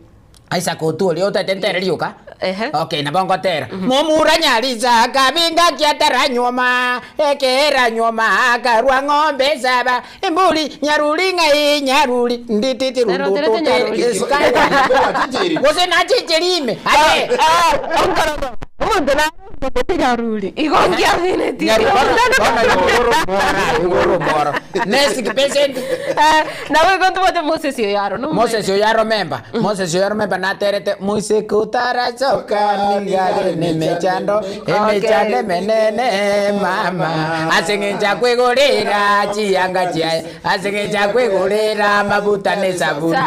Isaac Otwori otete ntere rioka.
Ehe.
Okay, nabo ngotera. Momura nyarisa kabinga kiataranyuoma ekeranyuoma akarwa ng'ombe saba emburi nyaruri ng'ai nyaruri ndititi
Nero oterete nyaruri.
Gose nachincheri ime. Aye.
Omonto narengete nyaruri igo ngiamineti
Next patient.
Nabo igo ntobwate Moses Oyaro no
Moses Oyaro member. Moses Oyaro member naterete moiseke otarachoka nigare nemechando emechando emenene mama ase eng'encho akwegorera chiyanga chiaye ase eng'encho akwegorera amabuta ne esabuni.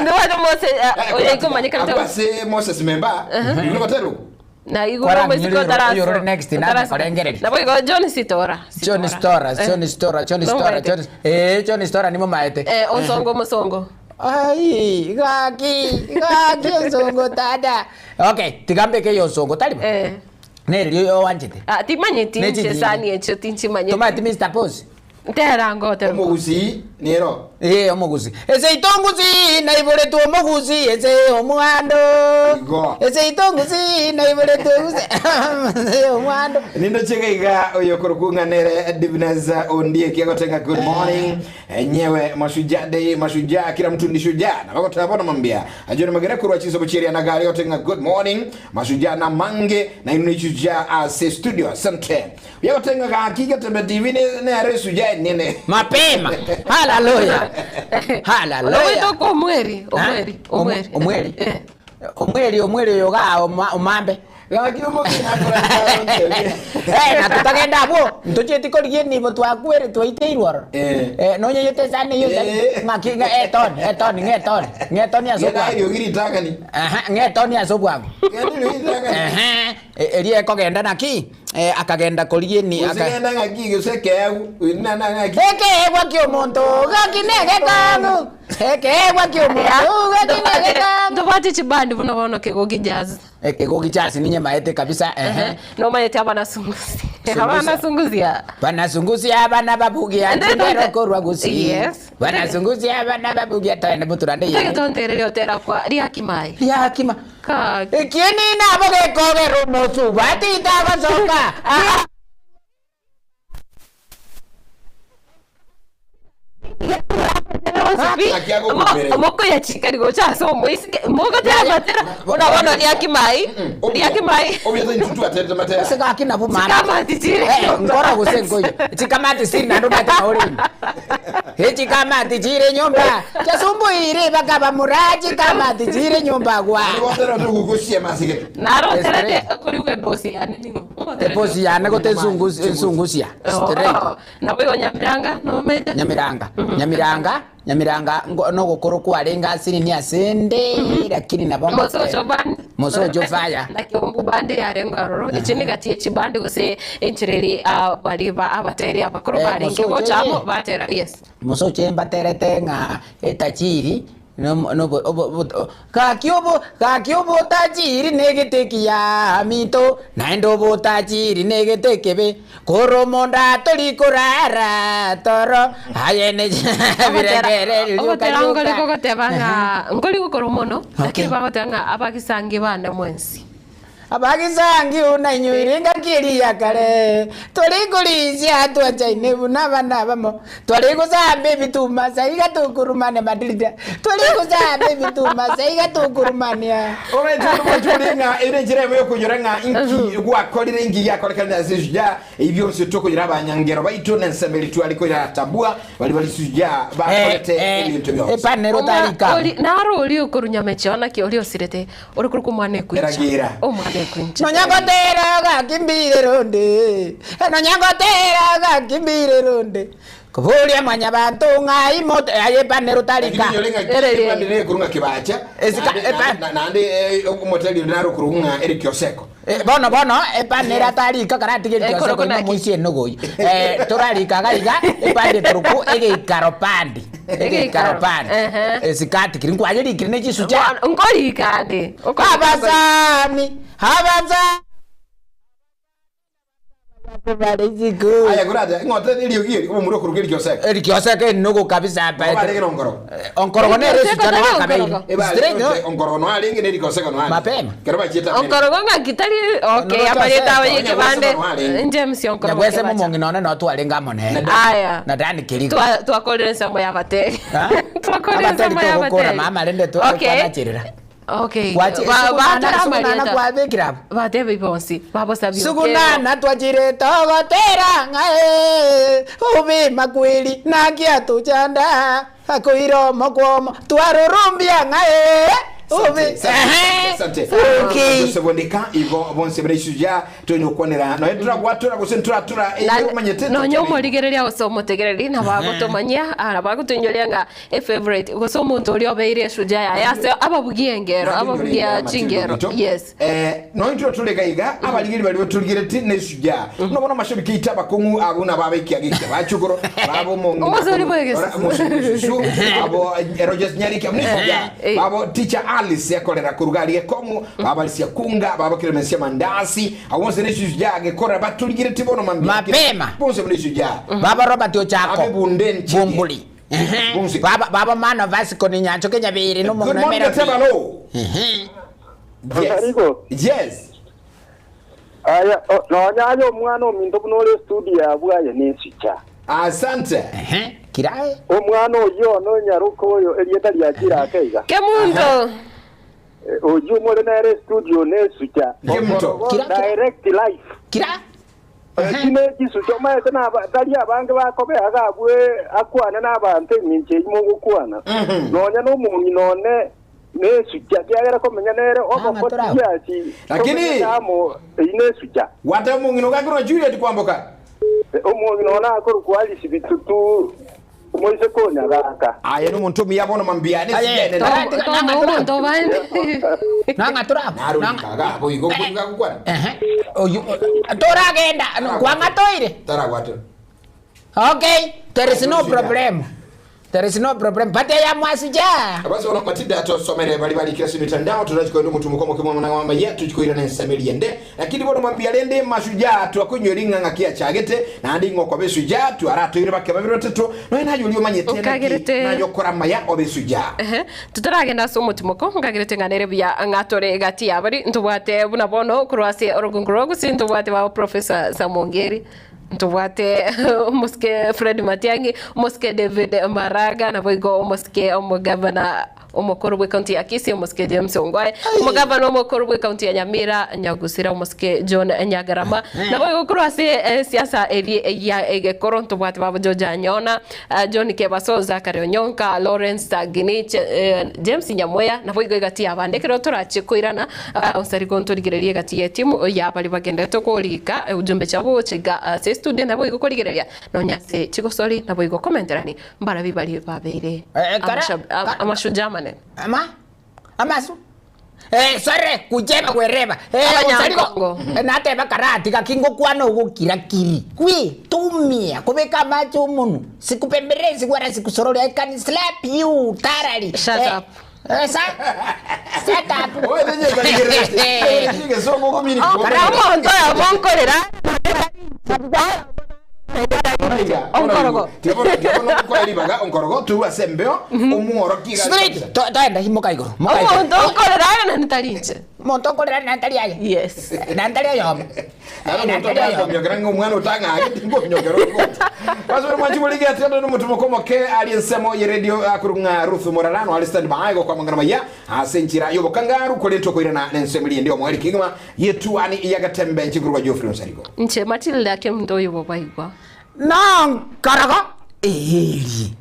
Ntobwate Moses oyo ikomanyekana
Abwo ase Moses member, nigo gotera okwo?
Na igoro
Kwara
omosike
minyore
otaraso-
oyorore next nane
otaraso-
korengereria.
Nabo igo John Sitora.
John Stora, John Stora, John Stora,
Nomaete.
John eh John Stora nimo maete.
Eh, osongo omosongo.
Ai, gaki, gaki osongo tata. Okay, tigambe ke osongo tari.
Eh.
Neri yo wanchete.
Ah, timanyeti
Ne
inche
chinyinge.
sani echio tinchimanyeti.
Tomati Mr. Pose.
Ntera ngote.
Omogusii nero.
Eh, omogusi. Ese itongusi naiboretwe omogusi ese omwando.
Igo.
Ese itongusi naiboretwe ogusi. Ese omwando.
Nindo chega iga oyo korokwa ng'a nere Divinaza Ondieki agotenga good morning enyewe mashujaa day mashujaa kila mtu ni shujaa na bagoteba bono mambia ajone magere korwa chisobo chiria na gari agotenga good morning mashujaa na mange na inu ni shujaa ase studio asante yagotenga gaki getembe tv ne nere shujaa enene
Mapema. Hallelujah. Hallelujah.
Ogoitoka omweri, omweri,
Ha?
omweri.
Omweri.
Eh.
Omweri omweri oyo igaa omambe.
Gaki omogeni akorarika arontebie.
Eh, na totagenda abwo, ntochieti korigia enibo twakwere twaiteirwe ororo.
Eh.
Eh, nonyeyete esani eyio
Eh.
ng'aki ng'a etoni, etoni, ng'a etoni, ng'a etoni ase
Genda
obwango.
eriogi ritang'ani.
Aha, ng'a etoni ase obwango.
Genda eriogi ritang'ani.
Ehe, erio ekogenda naki, eh, akagenda korigia eni
Gose
aka
genda ng'aki gose ekeegu, na na ng'aki.
Ekeegwa ki'omonto gaki negekong'u, ekeegwa ki'omonto gaki negekong'u.
Ntobwate chibandi buna bono Kegogi Jazz.
Ekegogi jazz ninyemaete kabisa, ehe.
Nomanyete abana sungusia.
Sungusia.
Abana sungusia.
Banasungusia abana babugia chindero korwa gusii.
Yes.
Banasungusia abana babugia toende moturande
Tege
yeye.
tonterere otera kwa riakimai.
Riakima.
Kaki.
Ekieni nabo gekogera omosuba titagosoka. Ah.
Mokoyachikari gocha ase omoiseke mogotera matera buna bono riakimai riakimai
Obuya intwe twatete matera.
Ase gaki nabo mana.
Chikamati chire.
Eh, nkora gose nkoyo. Chikamati siri naende omanyete nao orenge. Echikamati chire nyomba chasumbuire bakaba mura chikamati chire nyomba gwa.
Gotera togugusia masigete.
naroterete korigwa ebosi yane nigo
Ebosi yane gote ensungusia. Straight.
nabo igo nyamiranga nomete
Nyamiranga. Nyamiranga, Nyamiranga nogokoro kwarenge ase nini ase ende lakini nabo
Mosocho band.
Mosocho fire.
Na kiumbu band yarenge ororo. Echi nigati echibandi gose enchereri bari ba abateri abakoro barenge
Mosocho
gocha amo
eye.
batera. Yes.
Mosocho mbaterete ng'a etachiri gaki obo gaki obotachiri negete ekiya minto naende obotachiri negete ekebe koro omonto atori korara toro aye ne birengererio
Ogotera
rioka
ngori
rioka.
gogoteba ng'a ngori gokora mono lakini
Okay.
bagoteba ng'a abagisangi bane mwensi.
Abagisangi onainyoire engaki eria ya kare, tware korisia twanchaine buna abana abamo, tware gosamba ebituma ase iga tokorumania madirida, tware gosamba ebituma ase iga tokorumania.
Alright, tore ng'a ere enchera emo yokonyora ng'a inki gwakorire inki giakorekanire ase eshujaa ebi bionsi tokonyora abanyangero baito na ensemo eri tware koira tabua bari bari shujaa bakorete ebinto bionsi.
Epanero
Omwa-
tarika.
ori- naro ori okorunya mechio naki ori osirete ori korokwa omwana ekwincha
Eragira.
omwana ekwincha
Nonya ngotera gakimbire ronde, nonya ngotera gakimbire ronde. Koboria mwanyabanto ng'ai moto aye epanero tarika.
Lakini nyore ng'a
Ere-
kibande nere korwa ng'a kibacha
Esika-
naende-
epa-
naende omoteri onde nare okorwa ng'a ere kioseko.
Bono bono epanera tarika karatiga
Eh,
erikioso
korokwo
koima
naki?
moisie enogo oyio. Torarika iga iga epandi ekorokwo egeikaro pandi. Egeikaro pandi.
Ehe.
Esikati kiri nkwayerikire ne chisucha.
Bono, nkorika ande
Abasani, abasani. Bare isiko.
Aya korate ng'ote eriogi eri omomura okorwa erikioso.
Erikioso enogo kabisa apa.
Obarenge na onkorogo.
Onkorogo nere
Erikioso
esucha
tari
no akabeire.
onkorogo.
Ebare
Straight no.
onkorogo no arenge na erikioso no arenge.
Mapema.
Kero bachiete America.
Onkorogo ng'aki tari okay
Nono
amareta
twaseka.
aye kebande
Nyagwese mono arenge.
James onkorogo
Nyagwese
kebacha.
momong'ina one no twarenge amo nere.
Aya.
Na Dani Kerigo.
Twakorire ensemo ya abateri.
Ha?
Twakorire
Abateri
ensemo ya
togokora
abateri.
mama rende
Okay.
twanacherera.
Okay.
Kwachi-
Batera
sugunana sugunana
amareta.
kwabekire abo.
Batebe bonsi babosabia
Sugunana twachire togotera ng'ae obe makweli nakiatuchanda akoira omokwomo twarurumbia ng'ae obe
Asante.
Okay.
Joseph Wandika igo bonse bere shujaa tonyo kwanera no turagwatura gose turatura umanyete
nonya omorigereria gose omotegereri nabo agotomanyia nabo agotoinyoria ng'a efavorite gose omonto oria obeire eshuja yaye ase ababugia engero ababugia chingero yes
no intro turega iga abarigeri bari baturigereti ne shujaa no bona mashabiki ita bakong'u abo na babekia gikia bachukuro babo mo
Omosori bwegesi.
Omosori abo Rogers Nyariki amne shujaa
Eh.
babo teacher Alice yakorera kurugari ekomu babalisia kunga babo kiremensia mandasi abo bonse ne shujaa gekora baturigereti bono mambia
Mapema.
bonse ne shujaa
Baba Robert Ochako
Abe bunde nchini.
Bumbuli Ehe.
Bunsi.
Baba baba mano Vasco ni nyancho kenya biri no
Good
mong'ina
morning
Melody.
Tabalo. Yes.
Karibu.
Yes.
Aya, nonya aye omwana ominto buna ore studio abwo aye nensicha.
Asante.
Ehe. Kirae.
Omwana oyo ono nyaruka oyo erieta riachire ake iga.
kemunto
Oyo omore nere studio nesucha.
Kemunto.
Kira- kira.
Direct life.
Kira.
Kine chisucha omaete naba tari abange bakobeaga abwe akwane n'abanto eminche imo gokwana. Nonya n'omong'ina one Nesucha kiagera komenya nere
Nang'a toragwe.
obokotiasi
Lakini-
tomenyete amo eyio nesucha.
Gwateba omong'ina ogakorwa Juliet kwamboka.
Omong'ina one akorokwa Alice Bitutu, omoiseke o Nyagaka.
Aye nomonto omuya bono mambia
Aye,
nesucha enene.
tora-
Toma omonto obande.
Nang'a toragwe.
Naro
Nang'a-
rikaga boigo okoruga gokwana.
Ehe. Oyu toragenda kwang'atoire.
Taragwatera.
Okay, there is no problem. There is no problem. But I am Mashujaa.
Abase bono Matilda tosomere bari barikire ase emitandao torachikoenda omotumo kwa omokimo amang'ana amaya tuchikoirana ensemo eria ende lakini bono mambia rende mashujaa twakoinyora ing'a ng'aki achagete naende ing'a okoba eshujaa twaratoire bake babere batato nonya naye oria omanyete naki
Okagerete.
naye okora amaya obe eshujaa.
Ehe, totaragenda ase omotimoko nkagerete ng'a nere buya ng'a tore egati yabari ntobwate buna bono korwa ase orogongo rwa gusii ntobwate babo Professor Samongeri Ntobwate omosike Fred Matiang'i, omosike David Maraga, naboigo omosike omogavana omokoro bw'ecounty ya Kisii, omosike James Ongwae, omogavana omokoro bw'ecounty ya Nyamira, Nyagusira, omosike John Nyagarama, naboigo korwa ase esiasa eria ya egekoro ntobwate babo George Anyona, John Kebaso, Zachary Onyonka, Lawrence Sagini, James Nyamweya, naboigo egati y'abande. Ekero torache koirana, Onsarigo ntorigererie egati y'etimu ya baria bagenderete korika ujumbe chiabo gocha iga ase estudio naboigo korigereria nonya ase chigosori naboigo komenterani mbarabi baria babeire
Eh, kara-
amashab- amashujaa amanene.
Ama? Amasu? Eh, sore, kucheba kwereba. Eh,
Abanyankongo.
osarigo. Eh, nateba karati gaki ngokwana ogokira kiri. Kwi, tumia, kubeka amache omonwe. Sikupemberezi wala sikusorori. I can slap you thoroughly.
Shut
Eh,
up.
Eh, sa? Shut up.
Oye, tenye karigerete. Gesongo komini.
Omonto oyo bonkorera Onkorogo.
Ribaga onkorogo turwa ase embeo omworoki
Straight. To- Toenda moka igoro. Moka igoro.
omonto onkorera aye na ntari inche
Omonto okorera nantari aye.
yes
Nantari oyomo. Nantari oyomo.
omontokomyokera ng'a omwana otang'age tinkomyokera basore mwanchi borigia atiando nomotumo komoke ari ensemo ye radio akorwa ng'a Ruth Morarano ari stand by gokwamangana maya ase enchera y'obokangaru koretwa koirana na ensemo eria ende omweri kegima yetuani yagatembe nchikorwa Geoffrey Onsarigo
Inche Matilda ake omonto oyo bobaigwa.
Nonkorogo eeri.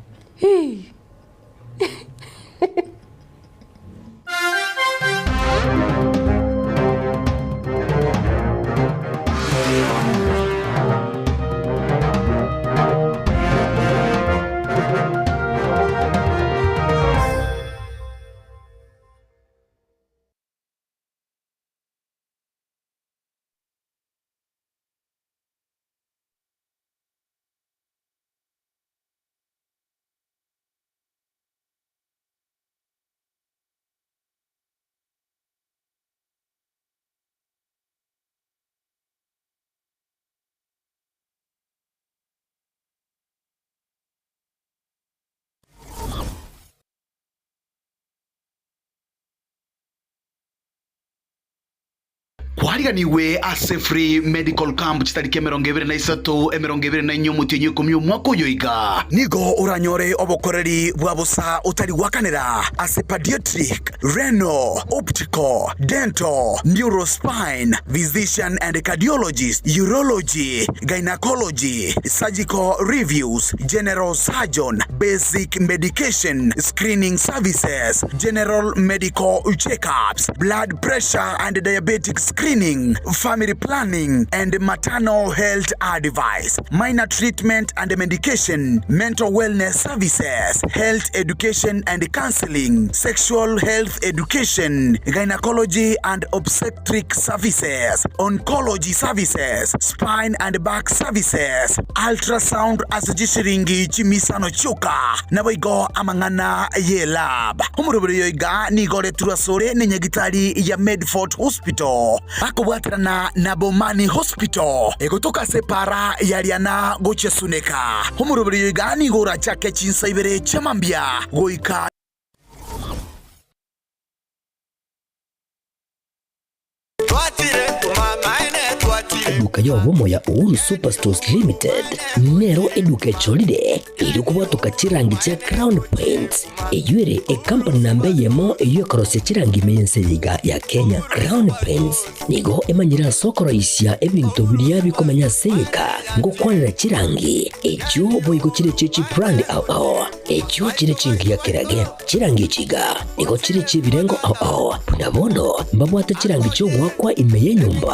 Kwariganigwe ase Free Medical Camp chitariki 23 24 omotienyi oikomi omwaka oyo iga.
Nigo oranyore obokoreri bwa bosa otari gwakanera ase pediatric, renal, optical, dental, neurospine, physician and cardiologist, urology, gynecology, surgical reviews, general surgeon, basic medication, screening services, general medical checkups, blood pressure and diabetic screening, family planning and maternal health advice, minor treatment and medication, mental wellness services, health education and counseling, sexual health education, gynecology and obstetric services, oncology services, spine and back services, ultrasound ase chishiringi chimisano chioka, naboigo amang'ana ye lab. Omoroberi oyo iga nigo oretirwe asore nenyagitari ya Medford Hospital, bakobwaterana na Bomani Hospital, egotoka ase epara ya Riana gochia Suneka. Omoroberi oyo iga nigo orachake chinsa ibere chiamambia goika.
Eduka y'obomo ya Uhuru Superstores Limited nero eduka echorire erio kobwatoka chirangi chia Crown Paints, eyio ere ekampani namba eyemo eyio ekorosia chirangi ime y'ense eye iga ya Kenya. Crown Paints nigo emanyire ase okoroisia ebinto biria bikomenya ase egeka ngokwanera chirangi echio boigo chire chie chibrand ao ao echio chire chingiya kerage. Chirangi echi iga nigo chire chi'ebirengo ao ao buna bono mbabwate chirangi chi'ogoakwa ime y'enyomba.